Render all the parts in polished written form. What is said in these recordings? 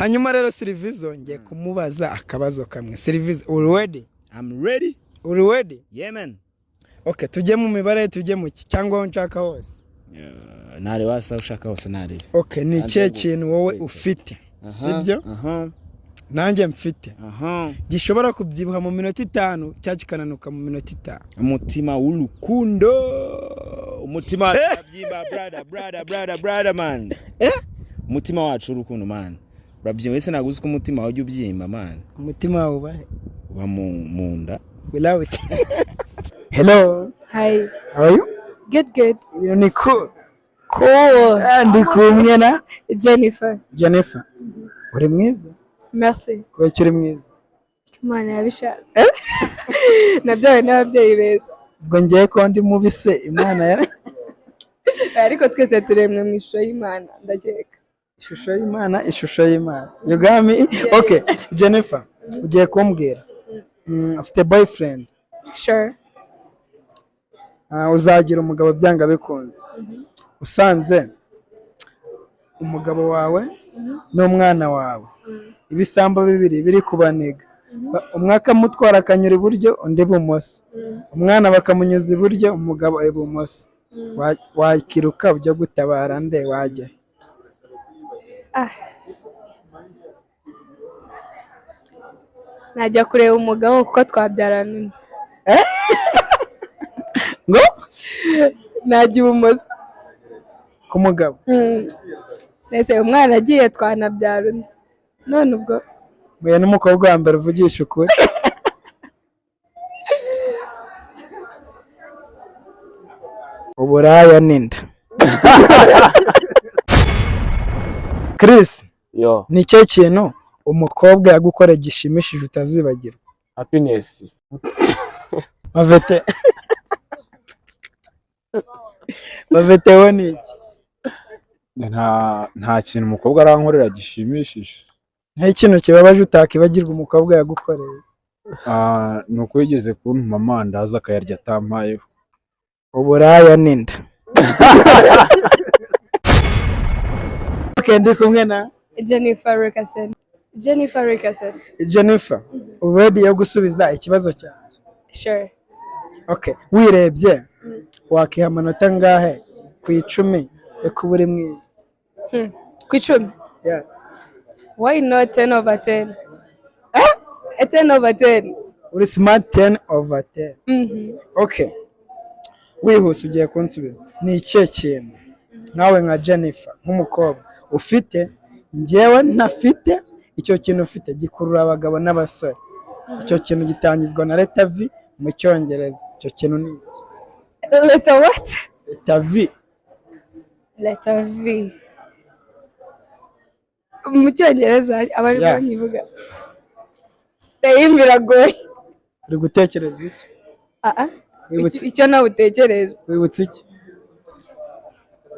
Hanyuma rero Silvizo ngiye kumubaza akabazo kamwe. Silvizo, uri ready? I'm ready. Uri ready? Yeah man. Okay, tujye mu mibare, tujye mu ki cyangwa aho nshaka hose. Ntare wasa ushaka hose ntarebe. Okay, ni ikihe kintu wowe Wait. ufite, sibyo? Aha. Nanjye mfite Aha. gishobora kubyibuha mu minota 5 cyangwa kikananuka mu minota 5. Umutima w'urukundo. Umutima urabyimba brother, brother, brother, brother man. Umutima wacu w'urukundo man. Urabyimba ese ntabwo uzi ko umutima wajya ubyimba man. Umutima wawe ubahe? Uba mu nda. We love it. Hello. Hi. How are you? Good, good. Ibintu ni cool. Cool. Ndi kumwe na Jennifer. Jennifer. Uri mwiza? Merci. Kubera uri mwiza. Imana yabishatse. Nabyawe n'ababyeyi beza. Ubwo ngiye ko ndi mubi se Imana yara Ariko twese turemwe mu ishusho y'Imana, ndakeka. Ishusho y'Imana, ishusho y'Imana. You got me? Okay, Jennifer, ugiye kumbwira. Ufite boyfriend? Sure. Uzagira umugabo byanga bikunze. Usanze umugabo wawe n'umwana wawe ibisambo bibiri biri kubaniga, umwe akamutwara akanyura iburyo undi ibumoso, umwana bakamunyuza iburyo umugabo ibumoso, wakiruka ujya gutabara nde? Wajya? Najya kureba umugabo kuko twabyarana undi. Ngo najya ibumoso ku mugabo. Ese umwana agiye twanabyara undi none ubwo muye n'umukobwa wa mbere uvugisha ukuri. Uburaya n'inda. Chris, Yo, ni cyo kintu umukobwa yagukoreye gishimishije utazibagirwa? Happiness. Mavete. Mavete we ni iki? Nta kintu umukobwa arankorera gishimishije. Nta kintu kibabaje utakibagirwa umukobwa yagukoreye? Ni uko yigeze kuntuma amandazi akayarya atampayeho. Uburaya n'inda. Okay, ndi kumwe na Jennifer Rickerson. Jennifer Rickerson. Jennifer. Ready yo gusubiza ikibazo cyanjye? Sure. Okay, wirebye wakiha amanota angahe ku 10 yo kuba uri mwiza? Ku 10? Yeah. Why not 10 over 10? 10 over 10. Uri smart 10 over 10. Okay. Wihuse ugiye kunsubiza. Ni ikihe kintu nkawe nka Jennifer nk'umukobwa ufite njyewe ntafite? Icyo kintu ufite gikurura abagabo n'abasore. Icyo kintu gitangizwa na letter V mu Cyongereza. Icyo kintu ni iki? Letter what? Letter V. Letter V. Mu Cyongereza abari banyivuga. Biragoye. Uri gutekereza iki? Icyo nawe utekereje. Wibutse iki?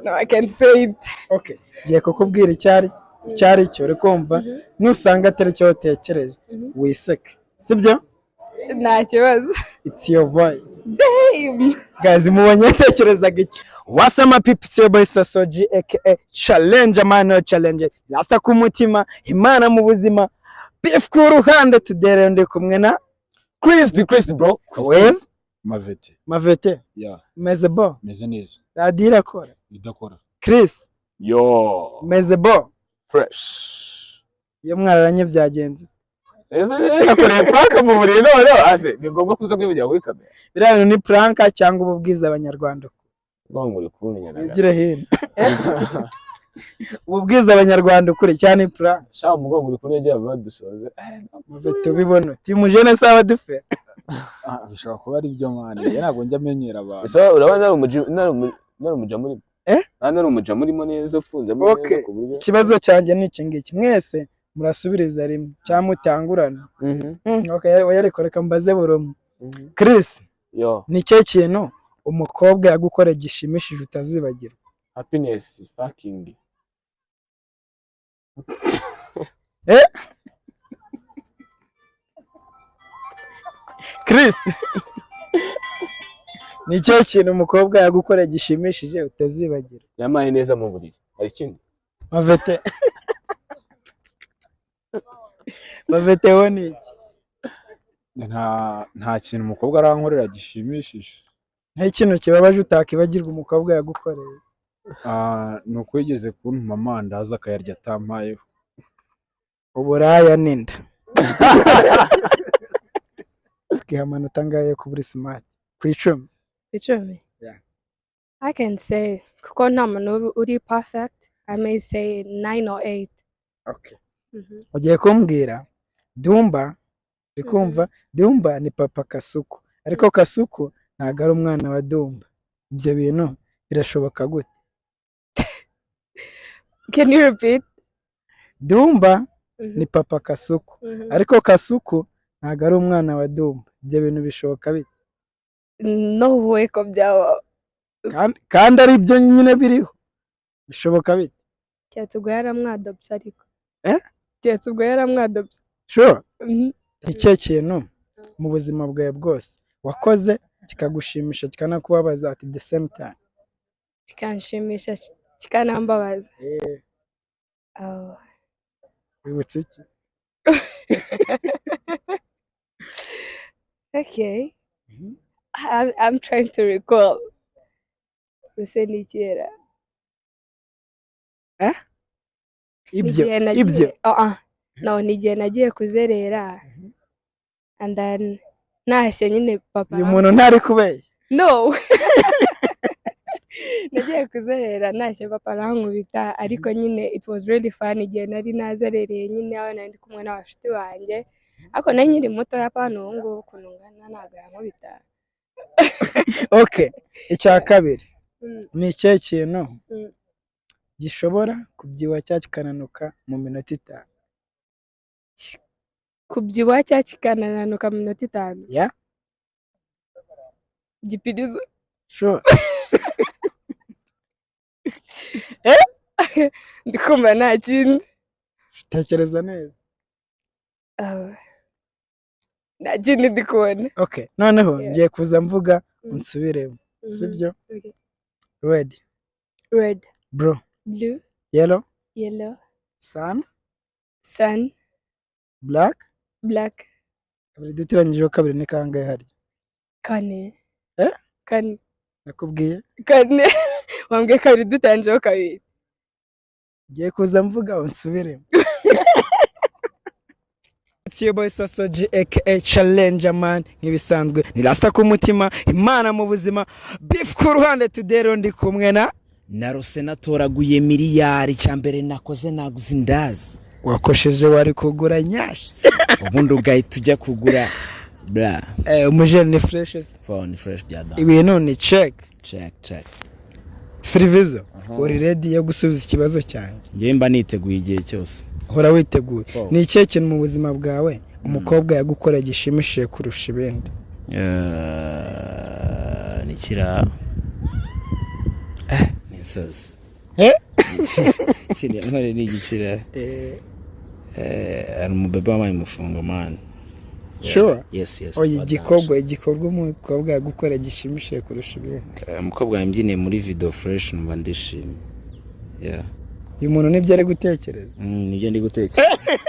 No, I can't say it. Okay. Ngiye kukubwira icyari cyo uri kumva, nusanga atari cyo utekereje wiseke. Sibyo? Nta kibazo. It's your voice. Damn. Guys, mubonye yatekerezaga iki? Wasama people, it's your boy Saso G aka Challenge man no challenge. Rasta ku mutima, Imana mu buzima. Beef ku ruhande. Today ndi kumwe na Chris the Chris bro. With Mavete. Mavete. Yeah. Meze bo. Meze neza. Radio irakora. Idakora. Chris. Yo. Meze bo. Fresh. Iyo mwararanye byagenze. Nakoreye prank mu buriri none ase ni ngombwa kuza kwivugira kuri kamera. Biriya bintu ni prank cyangwa ububwiza abanyarwanda? Ngo uri kumenya na. Wigire hino. Ububwiza abanyarwanda ukuri cyane prank. Sha umugongo uri kunegera badusoze. Mavete ubibona. Timujene sawa dufe. Bishobora kuba ari byo man. Njye ntabwo njya amenyera abantu. So urabona nari umuja muri. Nari umuja murimo neza ufunze mo Okay. neza ku buryo. Ikibazo cyanjye ni iki ngiki. Mwese murasubiriza rimwe cyangwa mutangurana. Okay, oya ariko reka mbaze buri umwe. Chris, Yo, ni cyo kintu umukobwa yagukoreye gishimishije utazibagirwa? Happiness fucking. Chris, ni cyo kintu umukobwa yagukoreye gishimishije utazibagirwa? Yamaye neza mu buriri. Hari ikindi? Mavete. Baveteho ni iki? Nta kintu umukobwa arankorera gishimishije. Nta kintu kibabaje utakibagirwa umukobwa yagukoreye? Ni uko yigeze kuntuma amandazi akayarya atampayeho. Uburaya n'inda. Twiha amanota angahe yo kuba uri smart ku 10? 10? Yeah. I can say, kuko nta muntu uri perfect, I may say 9 or 8. Okay. Ugiye kumbwira Dumba, uri kumva? Dumba ni papa Kasuku, ariko Kasuku ntabwo ari umwana wa Dumba. Ibyo bintu birashoboka gute? Can you repeat? Dumba ni papa Kasuku, ariko Kasuku ntabwo ari umwana wa Dumba. Ibyo bintu bishoboka bite? No way ko byaba. Kandi ari byo nyine biriho, bishoboka bite? Keretse ubwo yaramwadopse ariko. Eh? Keretse ubwo yaramwadopse. Sure. Icyo kintu mu buzima bwawe bwose wakoze kikagushimisha kikanakubabaza at the same time? Kikanshimisha kikanambabaza. Oh. Wibutse iki? Okay. I'm trying to recall. Ese ni kera. Eh? Ibyo, ibyo. No, ni igihe nagiye kuzerera. And then nahise nyine papa. Uyu muntu ntari kubeshya. No. Nagiye kuzerera nahise papa arankubita, ariko nyine it was really fun igihe nari nazerereye nyine aho nari ndi kumwe n'abashuti banjye. Ariko nari nkiri muto ya pano ubu ngubu ukuntu ngana ntabwo yankubita. Okay, icya kabiri ni ikihe kintu gishobora kubyibuha cyangwa kikananuka mu minota 5? Kubyibuha cyangwa kikanananuka mu minota 5? Yeah. Gipirizo. Sure. Ndikumva nta kindi. Tekereza neza. Nta kindi ndi kubona. Okay, noneho ngiye kuza mvuga unsubiremo, sibyo? Red. Red. Blue. Blue. Yellow. Yellow. Sun. Sun. Black. Black. Kabiri duteranyijeho kabiri ni kangahe harya? 4. Eh? 4. Nakubwiye? 4. Wambwiye kabiri duteranyijeho kabiri. Ngiye kuza mvuga unsubiremo. It's your boy Saso G aka Challenger man, nk'ibisanzwe ni rasta ku mutima, Imana mu buzima, beef ku ruhande. Today ndi kumwe na Narose natoraguye miliyari, cyambere nakoze naguze indazi. Wakosheje wari kugura nyashi. Ubundi ugahita ujya kugura bla. Umujene ni fresh. Phone fresh bya da. Ibintu ni check. Check check. Silvizo, uri ready yo gusubiza ikibazo cyanjye? Ngiye mba niteguye igihe cyose. Hora witeguye. Ni ikihe kintu mu buzima bwawe umukobwa yagukora gishimishije kurusha ibindi? Ni kira. Ni insozi. Kiriya ntore ni igikira. Hari umubebe wabaye umufungo man. Sure. Yes yes. Oya, igikorwa umukobwa yagukora gishimishije kurusha ibindi. Umukobwa yambyiniye muri video fresh numva ndishimye. Yeah. Uyu muntu nibyo ari gutekereza. Nibyo ndi gutekereza.